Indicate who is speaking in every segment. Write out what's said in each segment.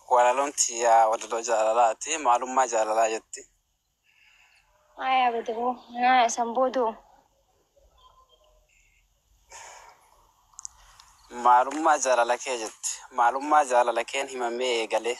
Speaker 1: Walaloon tiyyaa walaloo jaalalaati. Maalummaa jaalalaa jetti.
Speaker 2: Aya badaboo. Aya san boodoo.
Speaker 1: Maalummaa jaalala kee jetti. Maalummaa jaalala keen himamee eegalee.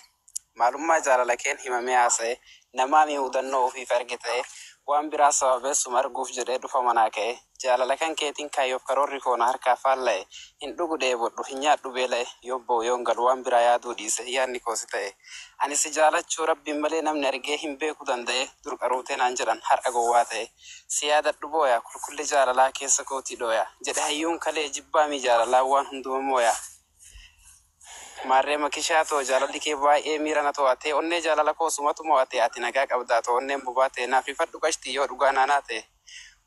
Speaker 1: Maalummaa jaalala keen himamee haasa'e. Namaa mi hudannoo ofiif arge ta'e. Waan biraa sababeessuma arguuf jedhee dhufa manaa ka'e. Jaalala kan keetiin kaayyoof karoorri koo na harkaa faalla'e. Hin dhugu dheebodhu, hin nyaadhu beela'e. Yoon ba'u yoon galu waan biraa yaaduu dhiise yaadni koo si ta'e. Ani si jaalachuu Rabbiin malee namni argee hin beeku danda'e. Dur qaruutee naan jedhan har'a gowwaa ta'e. Si yaadadhu booya kulkulli jaalalaa keessa kootii dhooya. Jedhe hayyuun kalee jibbaamii jaalalaa waan hunduma mooya. Maarree Makishaa too jaalalli kee baay'ee miira na to'ate onnee jaalala koo sumatu mo'ate ati nagaa qabdaa too onneen bobaa ta'e naaf rifadhu qashtii yoo dhugaa naanaa ta'e.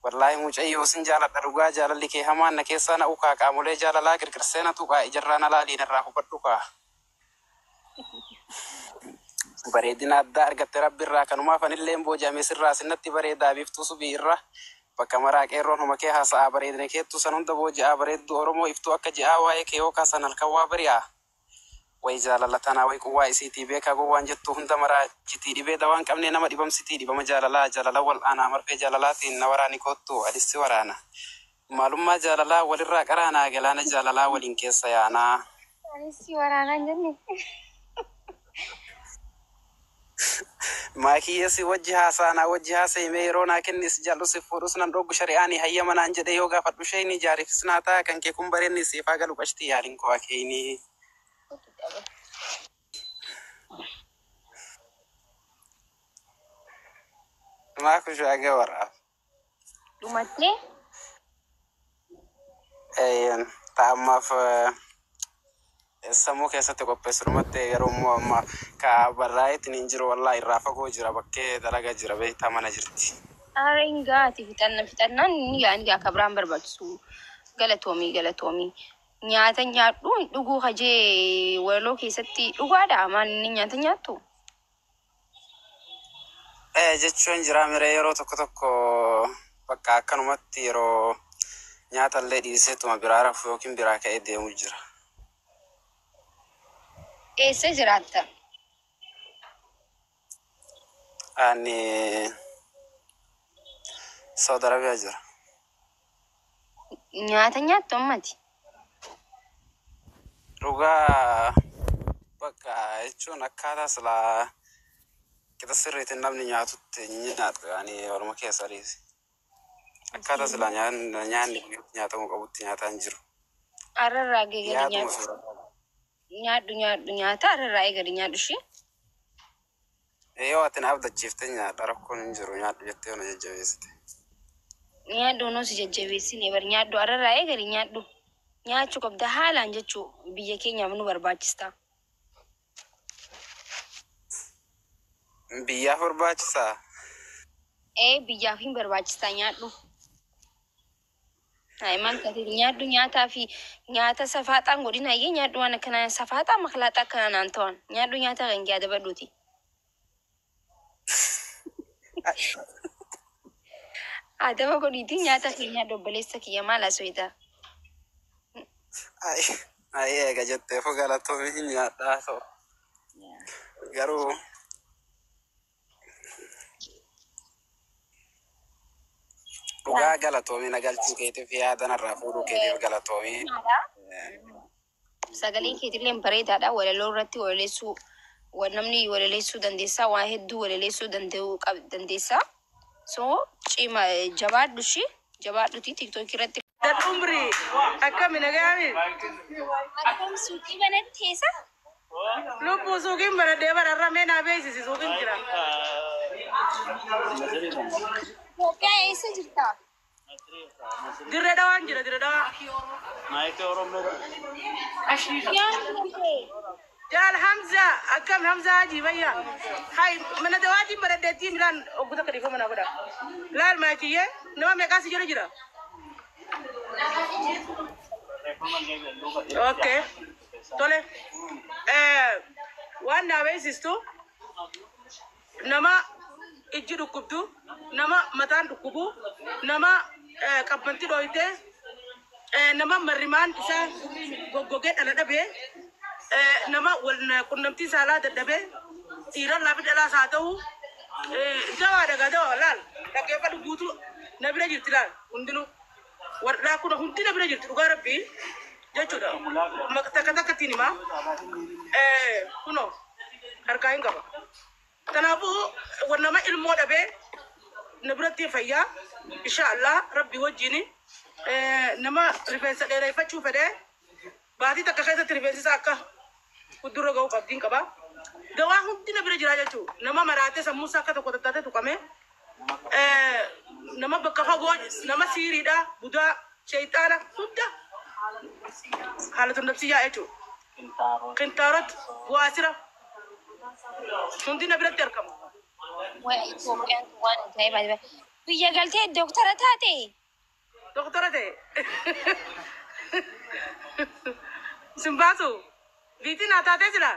Speaker 1: Wallaahi mucayyoo sin jaaladha dhugaa jaalalli kee hamaan na keessaa na ukaa qaamolee jaalalaa qirqirsee na tuqaa ijarraa na laalii narraa hubadhu kaa. Bareedina addaa argatte Rabbirraa kanumaaf anilleen booji'ame sirraa sinnatti bareedaa biiftuu subii irra bakka maraa qeerroon homa kee haasa'aa bareedina keettuu san hunda booji'aa bareedduu Oromoo iftuu akka ji'aa waa'ee kee yoo kaasan halkan waa bari'aa. Way jaalala tanaa way quwwaa isiitii beekaa gowwaan jettuu hunda maraachitii dhibee dawaan qabnee nama dhibamsitii dhibama jaalalaa jaalala wal aanaa marfee jaalalaatiin na waraani koottuu anis si waraana. Maalummaa jaalalaa walirraa qaraanaa galaana jaalalaa waliin keessa yaanaa.
Speaker 2: Anis si waraanaa hin jenne.
Speaker 1: Maakiyyee si wajji haasa'a naa wajji haasa'i mee yeroo naa kenni si jaal'us si fuudhus nan dhooggu shari'aani hayyama naan jedhee yoo gaafadhu sheeyni jaariifis naa ta'a kan kee kun bareenni siif haa galu qashtii yaaliin koo akeeyni. Maakushu aga waraaf.
Speaker 2: Dhumattee?
Speaker 1: Eeyyeen ta ammaaf sammuu keessatti qopheessu dhumatte garuu immoo amma ka barraa'eetiin hin jiru wallaahi irraa fagoo jira bakkee dalaga jira beektaa mana jirti.
Speaker 2: Ara hin gaati fixanna fixannaan ni gaa ni gaa ka biraan barbaachisu galatoomii galatoomii nyaata nyaadhu hin dhuguu kajee walaloo keessatti dhugaadha maal inni nyaata nyaattu.
Speaker 1: Ee jechuun jiraa miree yeroo tokko tokko bakka akkanumatti yeroo nyaata illee dhiiseetuma biraa rafu yookiin biraa ka'ee deemu jira.
Speaker 2: Eessa jiraatta?
Speaker 1: Ani Saudi Arabiyaa jira.
Speaker 2: Nyaata nyaattu ammati?
Speaker 1: Dhugaa bakka jechuun akkaataa silaa qixa sirriitiin namni nyaatutti hin nyaadhu ani waluma keessa dhiisi. Akkaataa silaa nyaanni nyaatamuu qabutti nyaataa hin jiru.
Speaker 2: Arrarraa eegali
Speaker 1: Yaaduma
Speaker 2: nyaadhu.
Speaker 1: soorata.
Speaker 2: Nyaadhu nyaadhu nyaata arrarraa eegali nyaadhu ishii.
Speaker 1: Yoo ati na abdachiifte nyaadha rakkoon hin jiru nyaadhu jettee yoo na jajjabeessite.
Speaker 2: Nyaadhu noo si jajjabeessine bar nyaadhu arrarraa eegali nyaadhu. Nyaachuu qabda haalaan jechuu biyya keenyaaf nu barbaachista.
Speaker 1: Biyyaaf barbaachisaa?
Speaker 2: Ee biyyaaf hin barbaachistaa nyaadhu. Hayi maal taatee nyaadhu nyaataa fi nyaata safaaxaan godhin hayyee nyaadhu waan akkanaa safaaxaa maklaaxaa akkanaa naan ta'an nyaadhu nyaata kan kee adabadhuuti. Adaba godhiitii nyaata kee nyaadhu obboleessa kiyya maal haasofita?
Speaker 1: Ayi eega jetteefu galatoomi hin nyaadhaa ta'u. Garuu dhugaa galatoomi na galchuu keetiif yaada narraa fuudhuu keetiif galatoomi.
Speaker 2: Sagaleen keetillee bareedaadha. Walaloo irratti walaleessuu namni walaleessuu dandeessaa waan hedduu walaleessuu danda'uu dandeessaa. So cima jabaadhu ishii jabaadhuti tiktookii irratti.
Speaker 3: Dal umri akkami nagaami?
Speaker 2: Akkam suuqii banatteessa?
Speaker 3: Lubbuu suuqiin baradhee bararra mee naa beeksisi suuqiin jira.
Speaker 2: Itoophiyaa eessa jirta?
Speaker 3: Dirree dhawaan jira dirree dhawaa. Jaal Hamza akkam Hamza Hajii fayyaa. Hay mana dawaatiin baradheettii milaan obbo takka dhiifama naa godha. Laal maakiyyee nama meeqaa si jala jira? Okay. Tole. Waan naa beeksistu nama ijji dhukkubdu, nama mataan dhukkubu, nama qabbanti dhooyte, nama marrimaan isaa goggogee dhala dhabee, Nama wal qunnamtii saalaa dadhabee dhiiran laafi dhalaas haa ta'u, dawaadha gaa dawaa laal dhaggeeffadhu guutuu na bira jirti laal hundinuu warraa kun hundi na bira jirti dhugaa rabbii jechuudha. Takka takkattiin himaa kunoo harkaa hin qaba. Kanaafuu nama ilmoo dhabee na biratti fayyaa insha Allah rabbii wajjin. Nama rifeensa dheereffachuu fedhee baatii takka keessatti rifeensi isaa akka fuuldura ga'uu qabdiin qaba. Dawaa hundi na bira jira jechuudha. Nama maraatee sammuu isaa akka tokko tattaatee tuqame. Nama bakka fagoo nama siiriidha budaa sheeyxaana hunda haala tundabsiyyaa jechuudha. Kintaarot bu'aasira hundi na biratti argama.
Speaker 2: Waa Itoophiyaan waan ajaa'ibaati. Biyya galtee dooktara taate.
Speaker 3: Doktora ta'e. Simbaasu biitii naa taatee jira.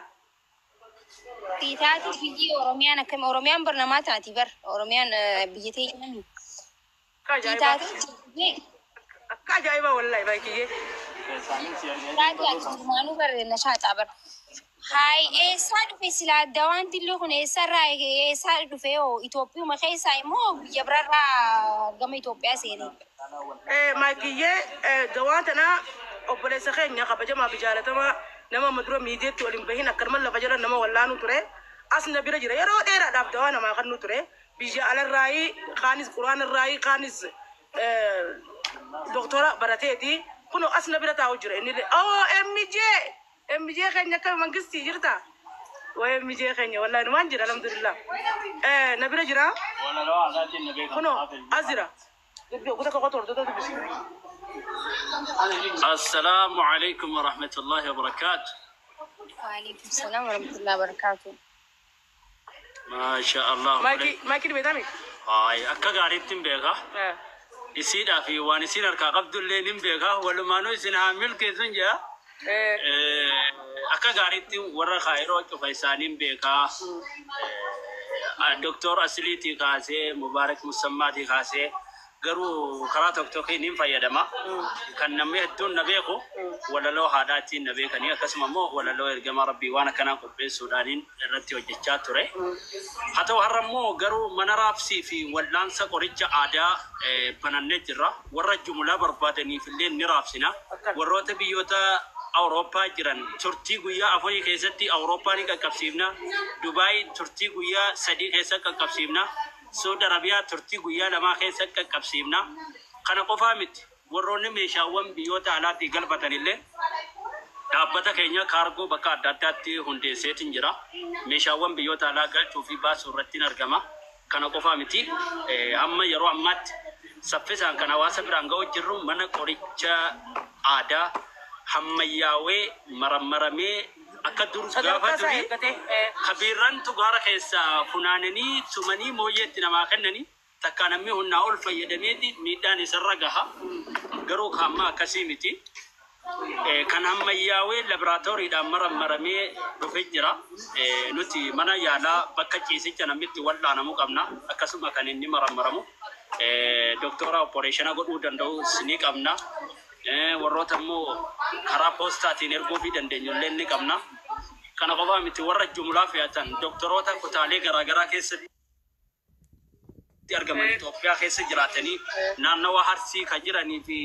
Speaker 2: Taate biyyi Oromiyaan akkami Oromiyaan bar namaa taati bar Oromiyaan biyya teenya.
Speaker 3: Akka ajaa'ibaa.
Speaker 2: Taate
Speaker 3: Akka ajaa'ibaa wallahi baay'ee.
Speaker 2: taate ati durmaanuu bar nashaaxaa bar. Haay eessaa dhufe silaa dawaan dilloo kun eessarraa eessaa dhufe hoo Itoophiyuma keessaa immoo biyya biraarraa gama Itoophiyaa seene?
Speaker 3: Maakiyyee, dawaan tanaa obboleessa keenya kabajamaa fi jaalatamaa nama amma dura miidiyaatti waliin bahin akkanuma lafa jala nama wallaanuu ture. As na bira jira yeroo dheeraadhaaf dawaa namaa kennu ture. Biyya alarraayii kaanis quraanarraayii kaanis doktora barateeti. Kunoo as na bira taa'u jira inni illee. Oh MJ MJ keenya akka mangistii jirta. Waa MJ keenya wallahi numaan jira alhamdulillah. Na bira jira. Kunoo as jira. Dubbi kuta kakoo hordoftoota dubbisi.
Speaker 4: السلام عليكم ورحمة الله وبركاته.
Speaker 2: Waalaikum salaam warahmatullahi wabarakatuh.
Speaker 4: ما شاء الله.
Speaker 3: Maayikii maayikii beekami?
Speaker 4: Ay, akka gaariitti hin beeka. Isiidhaa fi waan isiin harkaa qabdullee nin beeka. Walumaanuu isin haa milkeessun jea. Akka gaariitti warra kaayiroo cufa isaanii hin beeka. Doktor Asiliitii kaasee Mubaarak Musammaatii kaasee garuu karaa tokko tokkoon hin fayyadama. Kan namni hedduun na beeku walaloo haadhaatiin na beekanii akkasuma immoo walaloo ergamaa rabbii waan akkanaa qopheessuudhaaniin irratti hojjechaa ture. Haa ta'u har'a immoo garuu mana raabsii fi wal'aansa qoricha aadaa banannee jirra. Warra jumlaa barbaadaniif illee ni raabsina. Warroota biyyoota Awurooppaa jiran turtii guyyaa 4 keessatti Awurooppaa ni qaqqabsiifna. Dubaay turtii guyyaa 3 keessa qaqqabsiifna. Saudi Arabiyaa turtii guyyaa 2 keessa qaqqabsiifna. Kana qofaa miti. Warroonni meeshaawwan biyyoota alaatti galfatan illee dhaabbata keenya kaargoo bakka adda addaatti hundeesseetiin jira. Meeshaawwan biyyoota alaa galchuu fi baasuu irratti argama. Kana qofaa miti. Amma yeroo ammaatti saffisaan kan hawaasa biraan ga'u jirru mana qoricha aadaa hammayyaawee marammaramee akka dur
Speaker 3: Sadarkaa
Speaker 4: gaafa
Speaker 3: isaa
Speaker 4: durii
Speaker 3: eeggatee.
Speaker 4: kabiirrantu gaara keessaa funaananii tumanii mooyyeetti namaa kennanii takka namni humnaa ol fayyadameeti miidhaan isarra gaha. Garuu kaamma akkasii miti. Kan ammayyaawee laboraatooriidhaan marammaramee dhufee jira. Nuti mana yaalaa bakka ciisicha namni itti wal'aanamu qabna. Akkasuma kan inni marammaramu. Doktora opereeshina godhuu danda'u ni qabna. Warroota immoo karaa poostaatiin erguu fi dandeenyu illee ni qabna. Kana qofaa miti, warra jumlaa fe'atan doktoroota kutaalee garaagaraa keessatti argaman Itoophiyaa keessa jiraatanii naannawa Arsii kan jiranii fi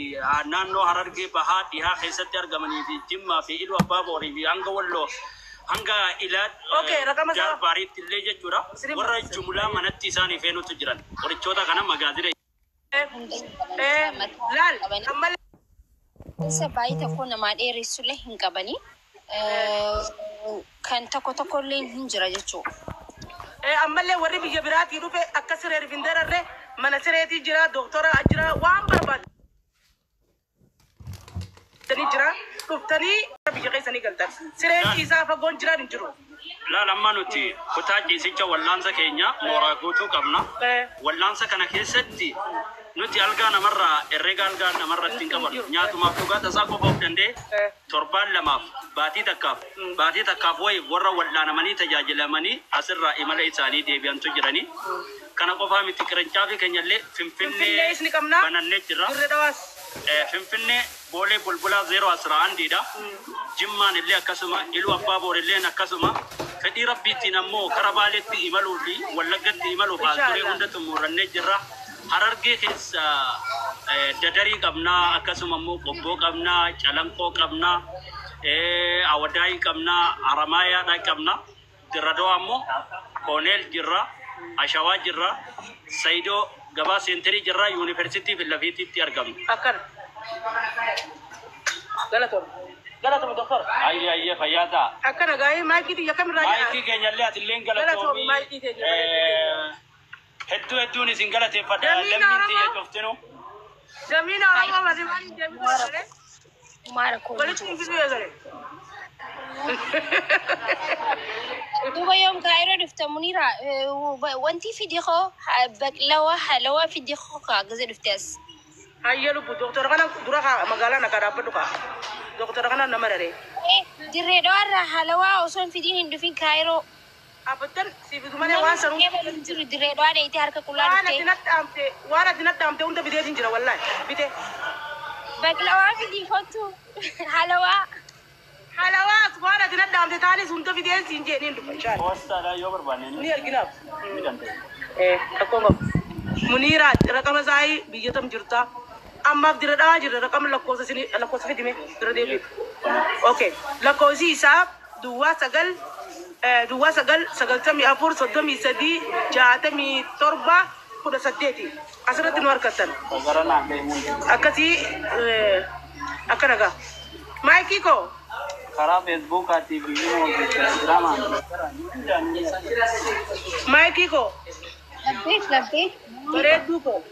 Speaker 4: naannoo Harargee Bahaa dhihaa keessatti argamanii fi Jimmaa fi Iluu Abbaa Boorii fi hanga Walloo hanga Ilaa
Speaker 3: Okay, raqama isaa.
Speaker 4: Jaarbaariitti illee jechuudha. Warra jumlaa manatti isaanii feenutu jiran. Qorichoota kana magaazina
Speaker 3: Laal ammallee.
Speaker 2: Isa baay'ee tokko namaa dheeressullee hin qabanii. Kan tokko tokkollee hin jira jechuudha.
Speaker 3: Ammallee warri biyya biraatii dhufe akka siree hin dararre mana sireetii jira, doktora jira, waan barbaadanii jira, dhuftanii biyya keessanii galtan. Sireen ciisaa fagoon jiraan hin jiru.
Speaker 4: Laal amma nuti kutaa ciisicha wallaansa keenya mooraa guutuu qabna. Wallaansa kana keessatti nuti algaa namarraa herreega algaa namarratti hin qaban. Nyaatumaaf dhugaa tasaa qofa of danda'e torbaan 2f baatii takkaaf wayi warra wal'aanamanii tajaajilamanii asirraa imala isaanii deebi'antu jiranii. Kana qofaa miti, qirincaafi keenyallee Finfinnee
Speaker 3: Finfinnees ni qabna.
Speaker 4: banannee jirra.
Speaker 3: Dirree Dhawaas.
Speaker 4: Finfinnee Boolee Bulbulaa 011 dha. Jimmaan illee akkasuma, Iluu Abbaa Boor illee akkasuma. Fedhii Rabbiitiin ammoo kara Baaleetti imaluu fi Wallaggatti imaluuf haal hunda xumurannee jirra. Harargee keessa Dadarii qabnaa, akkasuma immoo Qobboo qabnaa, Calanqoo qabnaa, Awadaayii qabnaa, Haramaayaadhaa qabna. Dirradoo ammoo Kooneel jirra, Ashawaa jirra, Sayidoo gabaa seenterii jirra, yuunivarsiitii fi lafiitiitti argamna.
Speaker 3: Akkana. Galatoom. Galatoom, doktor.
Speaker 4: Ayyee ayyee, fayyaa ta'a.
Speaker 3: Akkana gaa'ee maayikii xiyya kamirraa jedha.
Speaker 4: Maayikii keenyallee atilleen
Speaker 3: Galatoom,
Speaker 4: galatoomii.
Speaker 3: Maayikii keenya.
Speaker 4: Hedduu hedduun isin galateeffadha.
Speaker 3: Lammiin
Speaker 4: Lammiin xiyya
Speaker 3: Oromoo.
Speaker 4: cuftinu.
Speaker 3: Gamiin Oromoo malee waan hin deebisu eegale.
Speaker 2: Maara koo.
Speaker 3: Walitti hin fiduu eegale.
Speaker 2: Duuba yoom Kaayiroo dhufte, Muniira? Wanti fidi koo baqlawaa halawaa fidi koo kaa gaze dhufte as.
Speaker 3: Hayyee lubbu, doktora kana dura kaa magaalaa nagaa dhaabbadhu kaa. Doktora kana nama raree.
Speaker 2: Dirree Dhawaarraa halawaa osoo hin fidiin hin dhufin Kaayiroo.
Speaker 3: Abaddan si fidu malee waan sanuu.
Speaker 2: Namni jiru Dirree Dhawaa dheeyitee harka qullaa
Speaker 3: Waan ati
Speaker 2: dhuftee.
Speaker 3: natti dhaamte, waan ati natti dhaamte hunda biteetiin jira, wallaahi bite.
Speaker 2: Baqlawaa fidii kottu, halawaa.
Speaker 3: Halawaas waan ati natti dhaamte taanis hunda biteen siin jee niin dhufa inshaalla.
Speaker 4: Poostaadha yoo barbaanne
Speaker 3: Ni arginaaf.
Speaker 4: ni dandeenya.
Speaker 3: Rakkoon qabu. Muniiraa, raqama saayii biyya tam jirta? Ammaaf dira dhawaa jirra, raqama lakkoofsa isinii lakkoofsa fidime dura deebiif. Okay. Lakkoofsi isaa 09 09 94 33 67 18. Asirratti nu harkattan.
Speaker 1: Gara naan deemuu.
Speaker 3: Akkasii akka nagaa. Maayikii koo.
Speaker 1: Karaa Feesbuukaatii fi immoo Telegiraamaan.
Speaker 3: Maayikii koo.
Speaker 2: Labbeek labbeek.
Speaker 3: Bareedduu koo.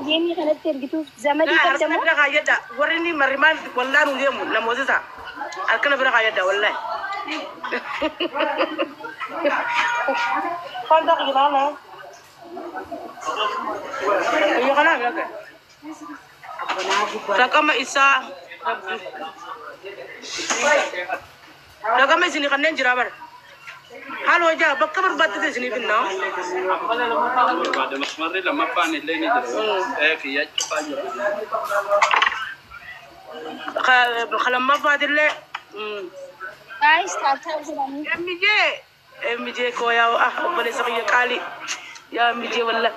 Speaker 2: Geemii kanatti ergituuf zamadii
Speaker 3: Harkana
Speaker 2: qabdamoo?
Speaker 3: bira kaayyadha. Warri inni marrimaan wallaan nu deemu namoota isaa. Harkana bira kaayyadha wallahi. Fanta kinaana. Iyo kana bira kee. Raqama isaa raqama isinii kanneen jira bara. Haala hojii bakka barbaadde isinii finnaa.
Speaker 4: Barbaade masmarri lammaffaan illee ni jira. Kiyya cufaa jira.
Speaker 3: Lammaffaatillee.
Speaker 2: Guys, tap tap godhanii.
Speaker 3: MJ MJ koo, yaa ah obboleessa kiyya qaalii, yaa MJ walla